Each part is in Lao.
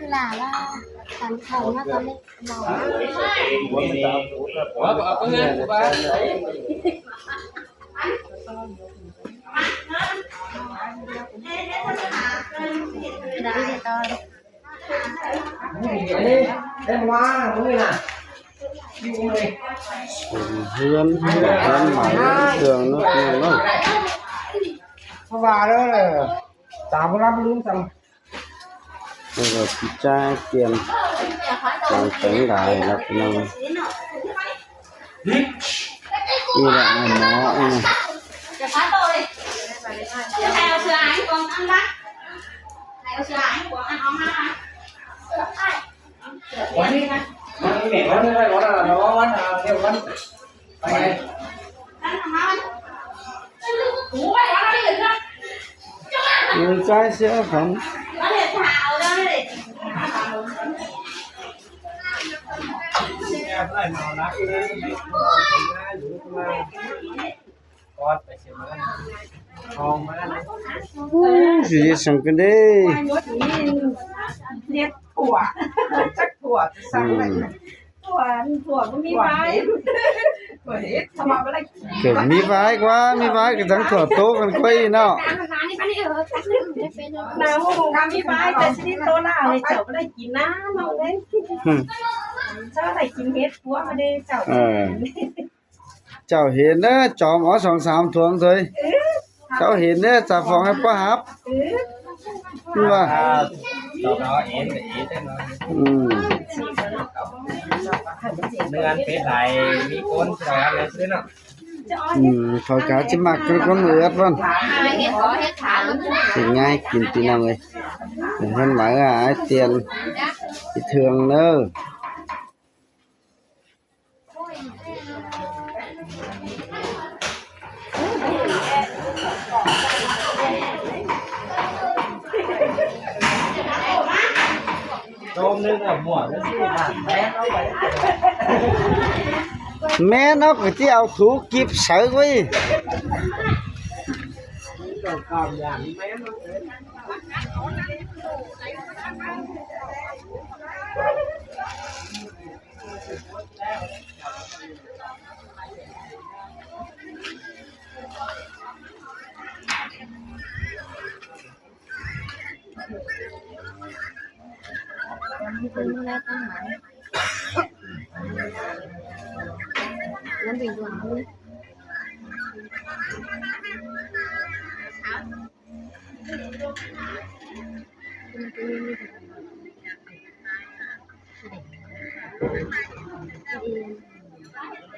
ຫຼ້າວ່າ ຕອນເຂົ້າມາຕອນເລັກບອກ ເອົາ ເອົາໄປເຮືອນກູບາ ໄດ້ຕອນ ເຮັດມາມື້ນີ້ນະ ຢູ່ມື້ນີ້ ເປັນເຮືອນ ເຮືອນໃໝ່ ເຄື່ອງເນາະ ເນາະ ເພາະວ່າເດີ ຕາບໍ່ຫຼັບບໍ່ລືມຊ້ຳ. ແລ້ວກໍຊິຈ່າຍກຽມ ການແຕ່ງຫຼາຍລະພີ່ນ້ອງ ນີ້ລະໝໍ ເອີ ໂອ້ ຊິເຮັດຫຍັງກັນເດ້? ເຮັດຖົ່ວ ຈັກຖົ່ວຊິສັ່ງໄດ້. ອືມ ຖົ່ວ ຖົ່ວບໍ່ມີຫວາຍ ຖົ່ວເຫັດ ຖ້າວ່າບໍ່ໄດ້ກິນ ກໍມີຫວາຍກວ່າ ມີຫວາຍກໍທັງຖົ່ວໂຕກັນຂ້ອຍເນາະ ນາວ ຖ້າມີຫວາຍແຕ່ຊິໂຕລາວນີ້ ເຈົ້າບໍ່ໄດ້ກິນນະນ້ອງເອີຍ ເຈົ້າໄດ້ກິນເຫັດປົວມາເດ້ເຈົ້າ ເອີ. ເຈົ້າເຫັນເດີ ຈອມເອົາສອງສາມຖົງເລີຍ ເຈົ້າເຫັນເດີ ສາຟອງໃຫ້ປ້າຮັບ ວ່າ ອືມ ເນື້ອເປັດໄຫຼ ມີຄົນສອນແລ້ວຊື້ເນາະ ອືມ ເຂົາກະຊິມັກເປັນຄົນເອີດພຸ້ນ ເຮັດຫຍັງກິນພີ່ນ້ອງເອີຍ ເປັນເຮືອນໃໝ່ອ້າຍຕຽນ ຊິເຖິງເດີ. ໂດມໜຶ່ງອະໝວກ ແມ່ນເນາະ ກໍຊິເອົາຖູກິບໃສ່ໄວ້.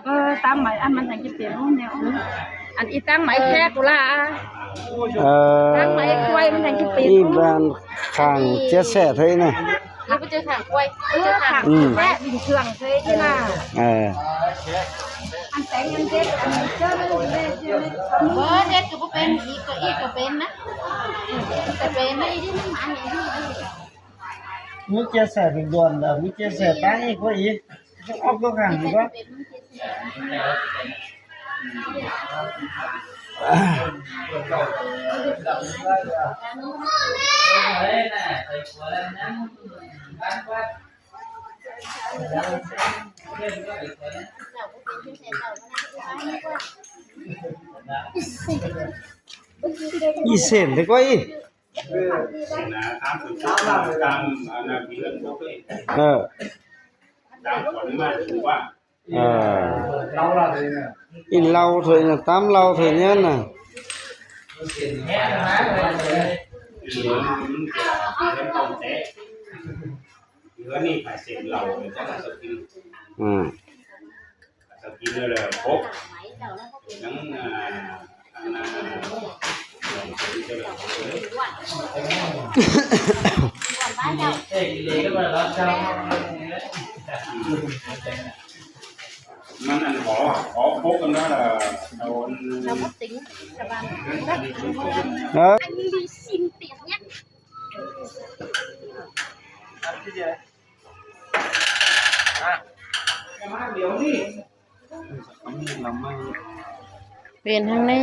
ເອີ ຕຳໄໝອັນມັນຈັ່ງຊິເປັນແນວ ອັນອີຕຳໄໝແຄກພຸ້ນລະ ເອີ ຕຳໄໝຄວາຍມັນຈັ່ງຊິເປັນ ອີບ້ານຂ້າງເຈ້ຍແຊດເຮີ້ຍນະ ນີ້ບໍ່ເຈີຂ້າງຄວາຍ ເອີ ເຈີຂ້າງ ອືມ ແຊດ ດິນເຄື່ອງເຮີ້ຍນີ້ນະ ເອີ ອັນແຕງອັນເດັດ ອັນເຈີ ເອີ ເຮັດກໍບໍ່ເປັນ ອີກກໍ ອີກກໍເປັນນະ ແຕ່ເປັນນະ ອີກມັນ ມີເຈ້ຍແຊດເປັນດ່ວນແລ້ວ ມີເຈ້ຍແຊດຕາຍອີກວ່າອີກ ອອກຕົວຂ້າງນີ້ບໍ່? ອີເສັ້ນເດ້ກວ່າອີ ເອີ ເອີ ອີເຫຼົ້າເທື່ອນະ ຕຳເຫຼົ້າເທື່ອນະ ເຫຼືອນີ້ຂາຍເສັ້ນເຫຼົ້າເລີຍ ຈັກວ່າຊິກິນ ອືມ ມັນອັນຂໍ ຂໍຄົບກັນມາລະ ເອົາອັນ ເອີ ເປັນທາງແນ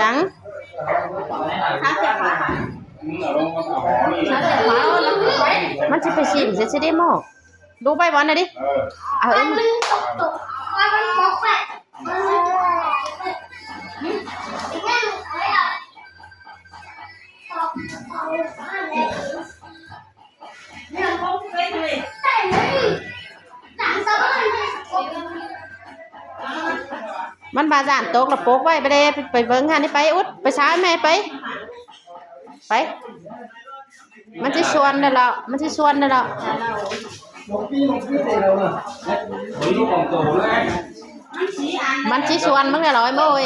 ຈັ່ງ ມັນຊິໄປຊິມໃສ່ຊິເດໝໍ້ ດູໄປບ່ອນນະດິ ເອົາເອີ ມັນວ່າຢ້ານຕົກລະປົກໄວ້ ໄປເດ້ ໄປເບິ່ງຫັ້ນນີ້ ໄປອຸດ ໄປຊາຍແມ່ ໄປ ໄປ ມັນຊິຊວນແລ້ວເລາະ ມັນຊິຊວນແລ້ວເລາະ ມັນຊິຊວນມຶງແລ້ວເລາະ ໄອ້ໂມຍ.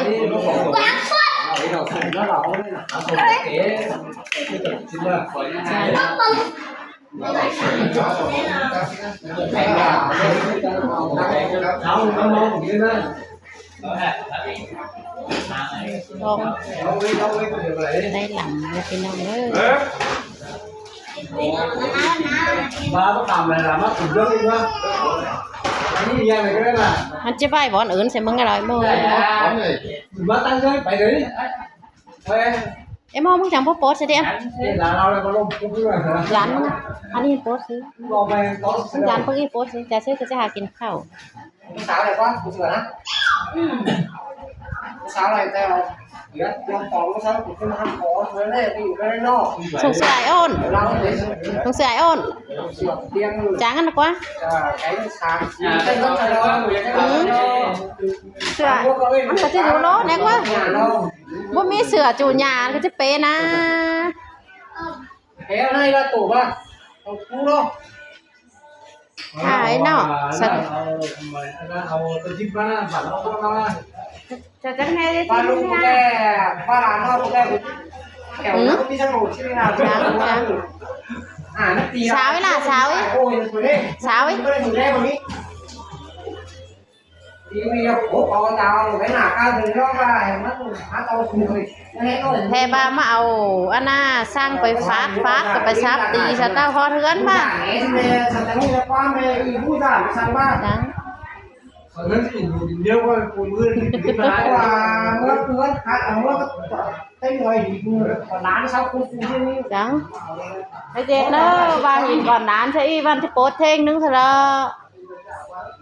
ໄດ້ລຳແລ້ວພີ່ນ້ອງເອີຍ ມາບໍ່ຕາມເວລາ ມາເປັນເລື່ອງອີກວ່າ ອັນນີ້ຮຽນໄປກໍໄດ້ລະ ມັນຈະໄປບ່ອນອື່ນໃສ່ມຶງກໍໄດ້ ໂມ ມາຕັ້ງໃຈໄປເລີຍ ເອີຍ ເອໂມ ມຶງຈັ່ງບໍ່ໂພສໃສ່ເດ້ ຫຼານເຮົາແລ້ວກໍລົມປຸບດ້ວຍ ຫຼານມຶງ ອັນນີ້ໂພສຊິ ລອງໄປໂພສ ມັນຢ້ານພວກນີ້ໂພສຊິ ຈະຊື້ ຈະຫາກິນເຂົ້າ ຜູ້ສາວໄດ້ບໍ່? ຜູ້ສາວນະ ອືມ ຜູ້ສາວໄດ້ແຕ່ເຫຼືອຕອນຂອງຜູ້ສາວ ຜູ້ມາຂໍເທື່ອແລກຢູ່ໄດ້ເນາະ ສົ່ງເສືອອ້າຍໂອນ ເຮົາເດ້ ສົ່ງເສືອອ້າຍໂອນ ຈາງນັ້ນກວ່າ ເອີ ໄປສາມສີ່ ອືມ ເສືອ ມັນກໍຈະຢູ່ໂລແນ່ກວ່າ ບໍ່ມີເສືອຈູ່ຫຍ້າກໍຈະເປນະ ເປໃນລະໂຕບາ ເອົາຄູເນາະ ຂາຍເນາະ ເອົາ ເອົາຕົວຈິບມາ ບັດເອົາເຂົ້າມາ ຈະຈັ່ງໃດ ບາລຸງແຕ່ ບາລານເນາະ ແຕ່ ແຖວນັ້ນມີສະໂນດຊິລະ ສາວອີ່ຫຼ້າ ສາວອີ່ ສາວອີ່ ແທ້ວ່າມາເອົາອັນນ່າ ຊ່າງໄປຝາກ ຝາກກໍໄປສັບຕີຊະເຈົ້າຮອດເຮືອນບາດ ຈັ່ງ ໄປເຈັດເດີ ວ່າເຫັນກ່ອນນານຊະອີ່ ມັນຈະໂປດເທ່ງໜຶ່ງຊະເນາະ.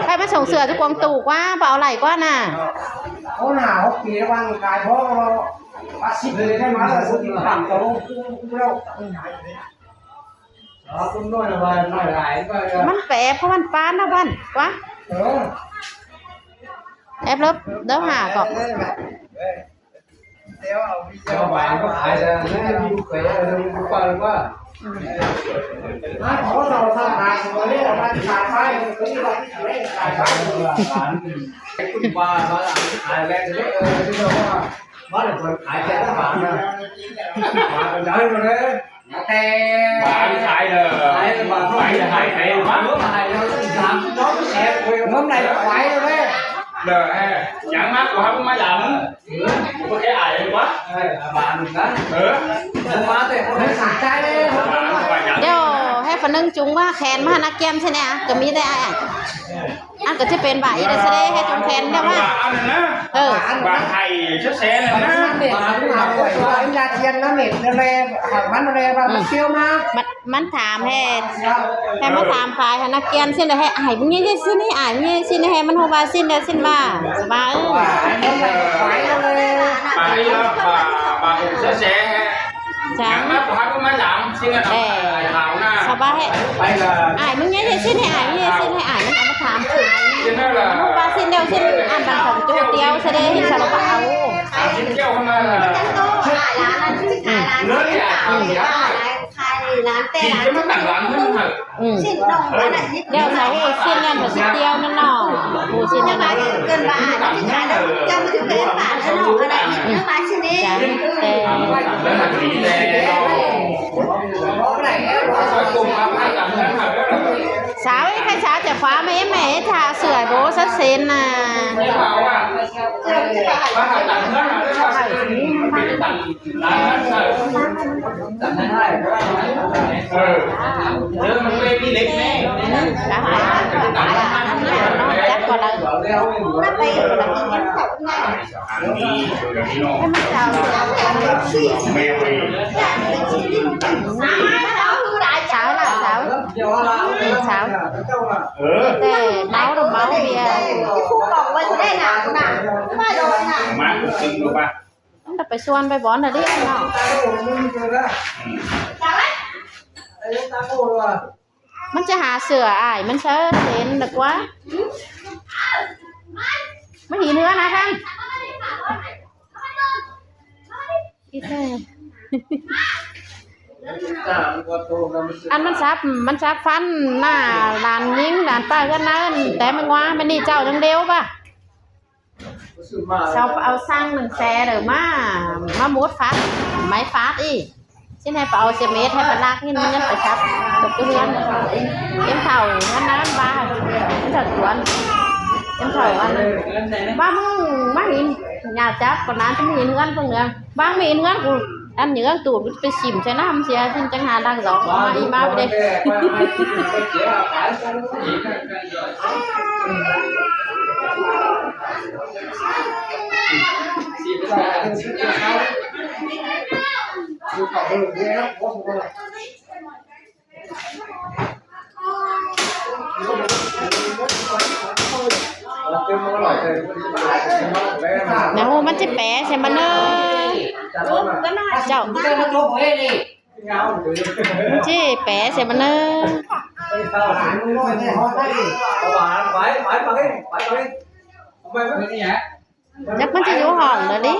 ໃຜມາສົ່ງເສື້ອຈຸກວາງຕູກວ່າ ບໍ່ເອົາໄຫຼກວ່ານະ. ໂອ້ ຫ້າຫົກປີລະຫວ່າງກາຍພໍເນາະ ປາສິບເລີຍໄດ້ມາແລ້ວ ຊິຕາມຕະໂລແລ້ວ. ອືມ ເອົາຄົນນ້ອຍລະວ່ານ້ອຍຫຼາຍ ມັນແປບ ເພາະມັນປານນະບ້ານກວ່າ. ເອີ ແອບເລີບເດີ ຫາກໍ ເອີ ເຈົ້າຂາຍແລ້ວ ມີເຂີຍເອີ ມີເຂີຍກວ່າ. ແຕ່ ບ້ານຂາຍເດີ ຂາຍເດີ ບ້ານຂາຍເດີ ເດີ ຫາຍໄປວະ ເດີ ເອີ ຍັງມາ ກູຫາບໍ່ມາຢາມ ເອີ ບໍ່ແຄ່ອາຍວະ ເອີ ບ້ານນະ ເອີ ບໍ່ມາແຕ່ຄົນໃຫ້ສາໃຈເດີ. ດຽວໃຫ້ຝະໜຶ່ງຈຸງວ່າແຂນມາຫານັກກຽມໃຊ່ແນ່ ກະມີໄດ້ອ້າຍ ອັນກະຈະເປັນບາດອີ່ໄດ້ຊະເດ ໃຫ້ຈຸງແຂນແນ່ວ່າ ເອີ ບາດໄທແຊນະ ບາດ ບາດ ຍາທຽນນະເມັດແລ ຫາກມັນແລວ່າມັນ ອືມ ຊຽວມາ ມັນ ມັນຖາມແທ້ ແທ້ມາຖາມຂາຍຫານັກກຽນຊີ້ນແຫຼະ ໃຫ້ອ້າຍມຶງເຮັດຊີ້ນ ໃຫ້ອ້າຍມຶງເຮັດຊີ້ນ ໃຫ້ມັນຮູ້ວ່າຊີ້ນແລ້ວຊີ້ນວ່າ ວ່າ ເອີ ປາກນີ້ລະ ປາກ ປາກແຊະ ແຊະ ຫຍັງມາ ບໍ່ຮັກມາຢາມຊີ້ນນະ ເອີ ອ້າຍຂາວນະ ສະບາຍ ອ້າຍມຶງເຮັດຊີ້ນ ໃຫ້ອ້າຍມຶງເຮັດຊີ້ນ ໃຫ້ອ້າຍມັນເອົາມາຖາມຂາຍ ຊີ້ນນັ້ນລະ ມັນວ່າຊີ້ນແລ້ວຊີ້ນ ອັນມັນຂອງໂຈຕຽວຊະເດ ເຮັດສາລະບາເອົາ ຊີ້ນແກ້ວເຂົ້າມາລະ ອືມ ຂາຍຮ້ານແຕ່ຮ້ານ ຊີ້ນມັນຕັ້ງຮ້ານເພິ່ນຫັ້ນ ອືມ ຊີ້ນໜອງອັນນັ້ນ ແລ້ວເຂົາຮູ້ຊີ້ນນັ້ນເຂົາຊິຕຽວນັ້ນເນາະ ຮູ້ຊີ້ນນັ້ນ ເກີນວ່າອາດຈະຂາຍແລ້ວ ເຈົ້າມາຖືກເປັນບາດແລ້ວເນາະ ອັນນັ້ນອີກເລື່ອງຫຼາຍຊະເດ ຈ້າ ແຕ່ ສາວ ໃຜສາວຈະຄວ້າມາໃຫ້ແມ່ ຖ້າເສື້ອໂບສະເຊັນນະ. ສາວລະ ສາວ ສາວ ເອີ ແຕ່ເມົາ ເມົາເບຍ ມາ ມັນຈະໄປຊວນໄປບ່ອນນະເດເນາະ ມັນຈະຫາເສື້ອອ້າຍມັນເຊີເຫັນດອກວ່າ ມາຫີນເຮືອນນະທ່ານ ອີແທ້ ອັນມັນສັບ ມັນສັບຟັນໜ້າຫຼານຍິງ ຫຼານປ້າເຮືອນນາ ແຕ່ແມ່ງວ່າ ແມ່ນນີ້ເຈົ້າຈັ່ງເດວປະ ເຂົາເອົາຊ່າງໜຶ່ງແຊເດີມາ ມາໝົດຟາດ ໄມ້ຟາດອີກ ຊິໃຫ້ໄປເອົາເຊເມັດ ໃຫ້ໄປລາກຫີນ ມັນຍັງໄປສັບຕົກຢູ່ເຮືອນ ເອັມເຖົ້າເຮືອນນັ້ນວ່າ ເຖົ້າຈວນ ເອັມເຖົ້າອັນ ວ່າມຶງມາຫີນ ຍາຈັບປານນັ້ນ ຊິມາຫີນເຮືອນເພິ່ນເນາະ ບາງມີເຮືອນກູ ອັນເຫຍື້ອງຕູດໄປຊິມໃສ່ນ້ຳເສຍ ຊິມຈັ່ງຫາດັງດອກ ມາອີມາໄປເດ້ ນະໂຫ ມັນຊິແປໃສ່ມັນເດີ ເຈົ້າ ມັນຊິແປໃສ່ມັນເດີ ຈັກມັນຊິຢູ່ຫ້ອງເດີນີ້.